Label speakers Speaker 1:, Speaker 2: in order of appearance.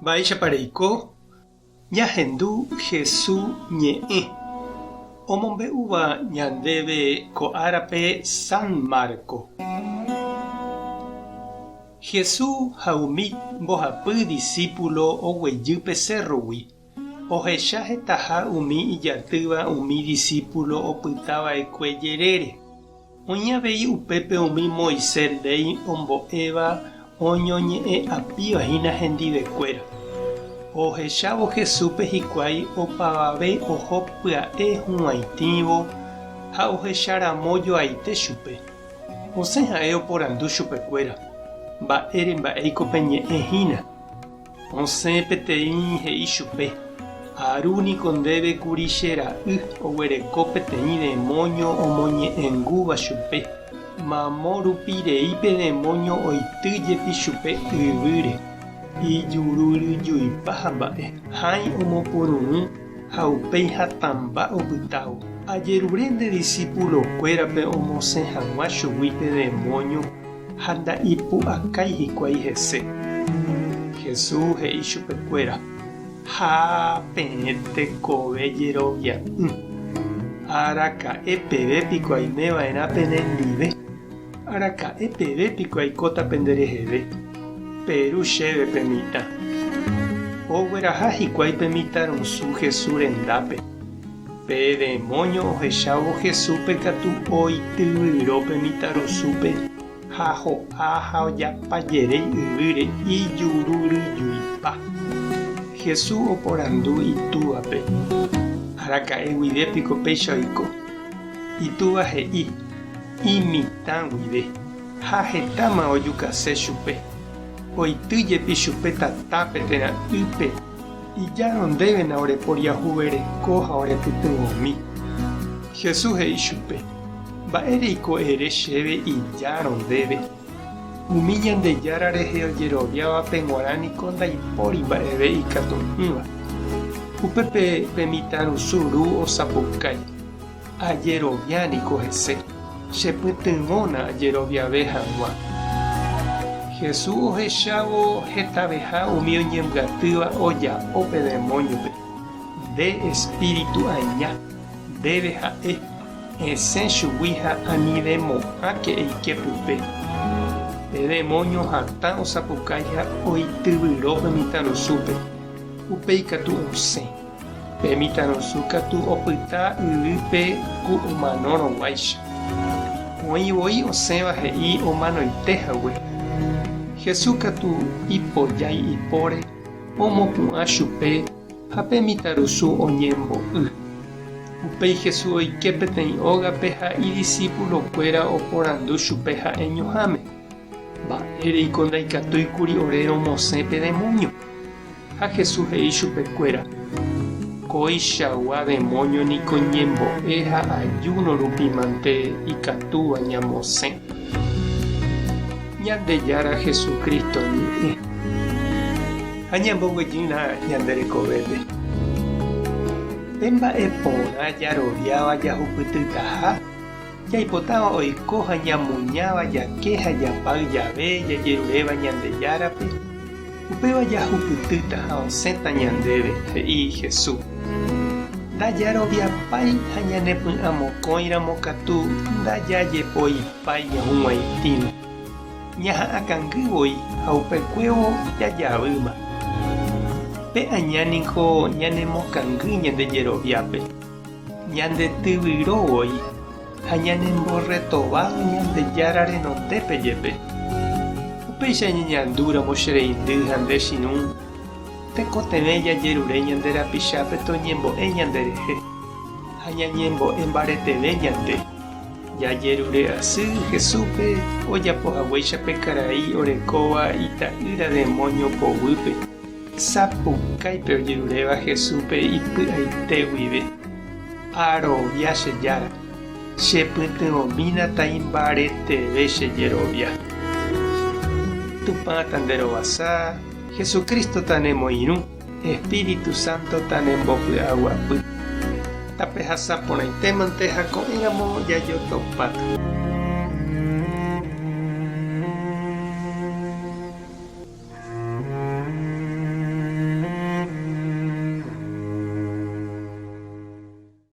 Speaker 1: Mba'éichapa reiko? Ñahendu Hesu ñe'ẽ omombe'úva ñandéve ko árape San Marco. Hesu ha umi mbohapy disípulo oguejy pe sérrogui, ohecha hetaha umi ijatýva umi disípulo opyta va'ekue jerére. Oĩ avei upépe umi Moisés léi ombo'éva oñoñe'ẽ'apíva hína hendivekuéra. Ohechávo Jesúspe hikuái opavave oho pya'e hug̃uaitĩvo ha ohecharamo joaite chupe. Osẽ ha'e oporandu chupekuéra, Mba'ére mba'éiko peñe'ẽ hína? Osẽ peteĩ he'i chupe, Aru niko ndéve kuri che ra'y oguereko peteĩ demóño omoñe'ẽngúva chupe. Mamo rupi rei pe demóño oity jepi chupe yvýre, ijuru ryjuipa ha mba'e, hãi omopururũ ha upéi hatãmba opytávo. Ajerure nde disípulokuérape omosẽ hag̃ua chugui pe demóño ha nda'ipu'akái hikuái hese. Jesús he'i chupekuéra, Ha peẽ tekove jerovia'ỹ, araka'e peve piko aime va'erã penendive? Araka'e peve piko aikóta pendereheve? Peru chéve pe mitã. Ogueraha hikuái pe mitãrusu Jesús rendápe. Pe demóño ohechávo Jesúspe katu oityvyro pe mitãrusúpe ha ho'a ha ojapajeréi yvýre ijuru ryjuipa. Jesús oporandu itúvape, Araka'e guive piko péicha oiko? Itúva he'i, Imitã guive, ha hetáma ojukase chupe. Oity jepi chupe tatápe térã ýpe. Ijárõ ndévena oreporiahuvereko ha orepytyvõmi. Jesús he'i chupe, Mba'éreiko ere chéve ijárõ ndéve? Umi Ñandejára rehe ojeroviávape g̃uarã niko ndaipóri mba'eve ikatu'ỹva. Upépe pe mitãrusu ru osapukái, Ajerovia niko hese, chepytyvõna ajeroviave hag̃ua. Jesús ohechávo hetaveha umi oñembyatýva oja'o pe demóñope, Nde espíritu aña, ndéve ha'e, esẽ chugui ha anivemo'ãke eike pype. Pe demóño hatã osapukái ha oityvyro pe mitãrusúpe, upéi katu osẽ. Pe mitãrusu katu opyta yvýpe ku omanórõ guáicha. Oĩ voi osẽva he'i omanoite hague. Jesús katu ipojái ipóre omopu'ã chupe ha pe mitãrusu oñembo'y. Upéi Jesús oike peteĩ ógape ha idisípulokuéra oporandu chupe ha'eñoháme, Mba'éreiko ndaikatúikuri ore romosẽ pe demóño? Ha Jesús he'i chupekuéra, Koichagua demóño niko ñembo'e ha ajúno rupi mante ikatúva ñamosẽ. Ñandejára Jesucristo ñe'ẽ. Ha ñamboguejýna ñande rekovépe. Pe mba'e porã jaroviáva jahupytytaha, jaipotáva oiko ha ñamuñáva jake ha japáy jave jajeruréva Ñandejárape, Upéva jahupytýta ha osẽta ñandéve, he'i Jesús. Ndajaroviapái ha ñanepy'amokõiramo katu ndajajepoipái ñahug̃uaitĩvo. Ñaha'ã kangy voi ha upekuévo jajavýma. Pe aña niko ñanemokangy ñande jeroviápe, ñande tyvyro voi ha ñanemborretováva Ñandejára renondépe jepe. Upéicha ñañandúramo che reindy ha nde chirũ, tekotevẽ jajerure ñande rapichápe toñembo'e ñanderehe ha ñañembo'e mbareteve ñande. Jajerure asy Jesúspe ojapo haguéicha pe karai orekóva ita'ýra demóño poguýpe, sapukáipe ojeruréva Jesúspe ipy'aite guive. Arovia che Jára, che pytyvõmína taimbareteve che jerovia. Tupã tanderovasa, Jesucristo tanemoirũ, Espíritu Santo tanembopy'aguapy. Tapehasa porãitémante ha ko'ẽramo jajotopáta.